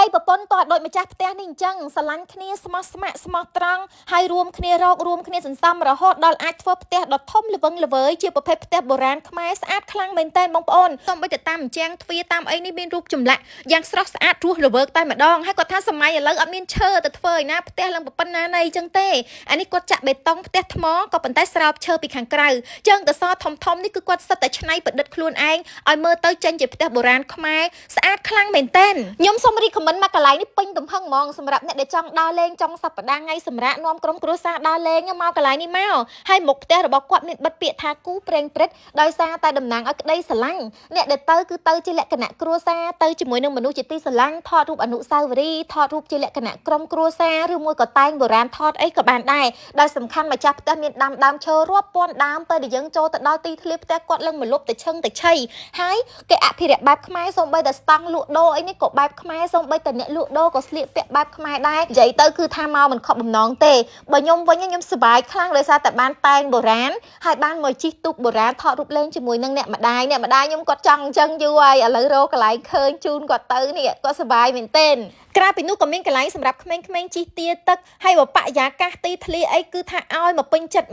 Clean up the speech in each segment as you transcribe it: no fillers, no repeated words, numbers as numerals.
ប្តីប្រពន្ធក៏ដូចម្ចាស់ផ្ទះនេះអញ្ចឹងស្រឡាញ់គ្នាស្មោះស្ម័គ្រស្មោះត្រង់ហើយរួមគ្នារករួមគ្នាសន្សំរហូតដល់អាចធ្វើផ្ទះដ៏ធំល្វឹងល្វើយជាប្រភេទផ្ទះបុរាណខ្មែរស្អាតខ្លាំងមែនទែនបងប្អូនសូម្បីតែតាមអញ្ចាំងទ្វារតាមអីនេះមានរូបចម្លាក់យ៉ាងស្រស់ស្អាតរស់រវើកតែម្ដងហើយគាត់ថាសម័យឥឡូវអត់មានឈើទៅធ្វើឯណាផ្ទះឡើងប៉ុណ្ណាណីអញ្ចឹងទេអានេះគាត់ចាក់បេតុងផ្ទះថ្មក៏ប៉ុន្តែស្រោបឈើពីខាងក្រៅជើងកសធំធំនេះគឺគាត់សិតតែច្នៃប្រឌិតខ្លួនឯងឲ្យមើលទៅចេញជាផ្ទះបុរាណខ្មែរស្អាតខ្លាំងមែនទែនខ្ញុំសូម recommend មកកន្លែងនេះពេញទំហឹងហ្មងសម្រាប់អ្នកដែលចង់ដើរលេងចុងសប្តាហ៍ថ្ងៃសម្រាប់នាំក្រុមគ្រួសារដើរលេងមកកន្លែងនេះមកហើយមុខផ្ទះរបស់គាត់មានបិទពាក្យថាគូព្រេងព្រឹត្តដោយសារតែតំណាងឲ្យក្តីស្រឡាញ់អ្នកដែលទៅគឺទៅជាលក្ខណៈគ្រួសារទៅជាមួយនឹងមនុស្សជាទីស្រឡាញ់ថតរូបអនុស្សាវរីយ៍ថតរូបជាលក្ខណៈក្រុមគ្រួសារឬមួយក៏តែងបុរាណថតអីក៏បានដែរដោយសំខាន់ម្ចាស់ផ្ទះមានដាំដើមឈើរាប់ពាន់ដើមពេលដែលយើងចូលទៅដល់ទីធ្លាផ្ទះគាត់ឡើងមកលុបទៅឈឹងទៅឆីហើយគេអភិរក្សបែបខ្មែរសូម្បីតែស្តង់លក់ដូរអីនេះក៏បែបខ្មែរសូម្បីតែអ្នកលក់ដូរក៏ស្លៀកពាក់បែបខ្មែរដែរនិយាយទៅគឺថាមកមិនខកបំណងទេបើខ្ញុំវិញខ្ញុំសប្បាយខ្លាំងដោយសារតែបានតែងបុរាណហើយបានមកជិះទូកបុរាណថតរូបលេងជាមួយនឹងអ្នកម្ដាយអ្នកម្ដាយខ្ញុំគាត់ចង់អញ្ចឹងយូរហើយឥឡូវរកកន្លែងឃើញជូនគាត់ទៅនេះគាត់សប្បាយមែនទែនក្រៅពីនោះក៏មានកន្លែងសម្រាប់ក្មេងៗជិះទាទឹកហើយបបរិយាកាសទីធ្លាអីគឺថាឲ្យមកពេញចិត្ត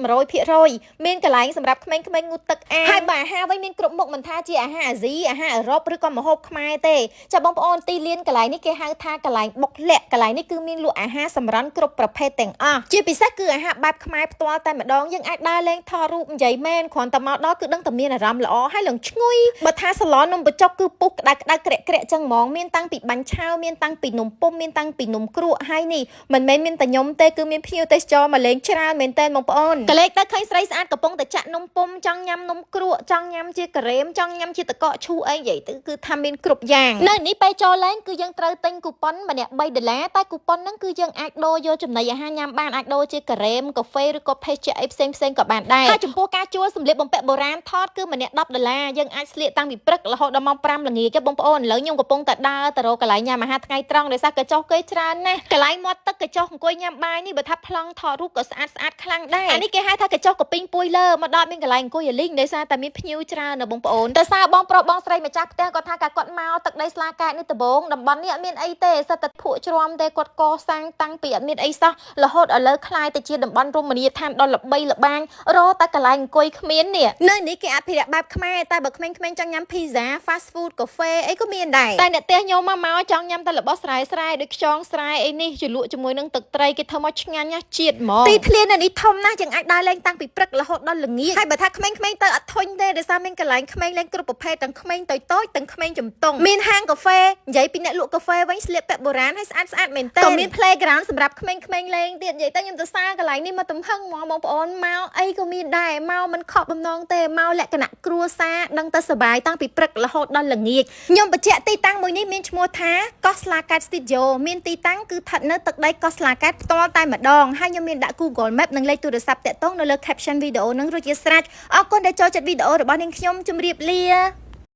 100%មានកន្លែងសម្រាប់ក្មេងៗងូតទឹកអាងហើយបើអាហារវិញមានគ្រប់មុខមិនថាជាអាហារអាស៊ីអាហារអឺរ៉ុបឬក៏ម្ហូបខ្មែរទេចាបងប្អូនទីលានកន្លែងនេះគេហៅថាកន្លែងបុកលាក់កន្លែងនេះគឺមានលក់អាហារសម្រន់គ្រប់ប្រភេទទាំងអស់ជាពិសេសគឺអាហារបែបខ្មែរផ្ទាល់តែម្ដងយើងអាចដើរលេងថតរូបនិយាយមែនគ្រាន់តែមកដល់គឺដឹងតែមានអារម្មណ៍ល្អហើយឡើងឈ្ងុយបើថាសាឡននំបញ្ចុកគឺពុះក្តៅក្តៅក្រាក់ក្រាក់ចឹងហ្មងមានតាំងពីបាញ់ឆាវមានតាំងពីនំពុំមានតាំងពីនំគ្រក់ហើយនេះមិនមែនមានតែខ្ញុំទេគឺមានភ្ញៀវទេសចរមកលេងច្រើនមែនតើបងប្អូនកលេចទៅឃើញស្រីស្អាតកំពុងតែចាក់នំពុំចង់ញ៉ាំនំគ្រក់ចង់ញ៉ាំជាការ៉េមចង់ញ៉ាំជាតកកឈូអីនិយាយទៅគឺថាមានគ្រប់យ៉ាងនៅនេះពេលចូលលេងគឺយើងត្រូវទិញគូប៉ុនម្នាក់3ដុល្លារតែគូប៉ុនហ្នឹងគឺយើងអាចដូរយកចំណីអាហារញ៉ាំបានអាចដូរជាការ៉េមកាហ្វេឬក៏ភេសជ្ជៈអីផ្សេងផ្សេងក៏បានដែរហើយចំពោះការជួលសម្លៀកបំពាក់បុរាណថតគឺម្នាក់10ដុល្លារយើងអាចស្លៀកតាំងពីព្រឹករហូតដល់ម៉ោង5ល្ងាចទេបងប្អូនឥឡូវខ្ញុំកំពុងតែដើរទៅរកកន្លែងញ៉ាំអាហារថ្ងៃត្រង់ដោយសារកញ្ចុះគេច្រើនណាស់កន្លែងមាត់ទឹកកញ្ចុះអង្គុយញ៉ាំបាយនេះបើថាប្លង់ថតរូបក៏ស្អាតស្អាតខ្លាំងដែរអានេះគេហៅថាកញ្ចុះកពីងពួយលើមកដល់មានកន្លែងអង្គុយអាលីងដោយសារតែមានភ្ញៀវច្រើនណាបងប្អូនតែសារបងប្រុសបងស្រីម្ចាស់ផ្ទះគាត់ថាកាគាត់មកទឹកដីស្លាកែតនេះដំបងតំបន់នេះអត់មានអីទេសិតតែភក់ជ្រាំទេគាត់កសាងតាំងពីអត់មានអីសោះរហូតឥឡូវក្លាយទៅជាតំបន់រមណីយដ្ឋានដ៏ល្បីល្បាញរកតែកន្លែងអង្គុយគ្មាននេះនៅនេះគេអភិរក្សបែបខ្មែរតែបើក្មេងៗចង់ញ៉ាំភីហ្សា fast food កាហ្វេអីក៏មានដែរតែអ្នកផ្ទះខ្ញុំមកមកចង់ញ៉ាំតែរបស់ស្រែស្រែដូចខ្យងស្រែអីនេះជ្រលក់ជាមួយនឹងទឹកត្រីគេធ្វើមកឆ្ងាញ់ណាស់ជាតិហ្មងទីធ្លានៅនេះធំណាស់យើងអាចដើរលេងតាំងពីព្រឹករហូតដល់ល្ងាចហើយបើថាក្មេងៗទៅអត់ធុញទេដោយសារមានកន្លែងក្មេងលេងគ្រប់ប្រភេទទាំងក្មេងតូចៗទាំងក្មេងជំទង់មានហាងកាហ្វេនិយាយពីអ្នកលក់កាហ្វេវិញស្លៀកពាក់បុរាណហើយស្អាតស្អាតមែនតើក៏មាន playground សម្រាប់ក្មេងៗលេងទៀតនិយាយទៅខ្ញុំទៅសារកន្លែងនេះមកទំហឹងហ្មងបងប្អូនមកអីក៏មានដែរមកមិនខកបំណងទេមកលក្ខណៈគ្រួសារដឹងតែសប្បាយតាំងពីព្រឹករហូតដល់ល្ងាចខ្ញុំបញ្ជាក់ទីតាំងមួយនេះមានឈ្មោះថាកោះស្លាកែត Studio មានទីតាំងគឺស្ថិតនៅទឹកដីកោះស្លាកែតផ្ទាល់តែម្ដងហើយខ្ញុំមានដាក់ Google Map និងលេខទូរស័ព្ទតាក់ទងនៅលើ caption វីដេអូនឹងរួចជាស្រេចអរគុណដែលចូលចិត្តវីដេអូរបស់នាងខ្ញុំជម្រាបលា។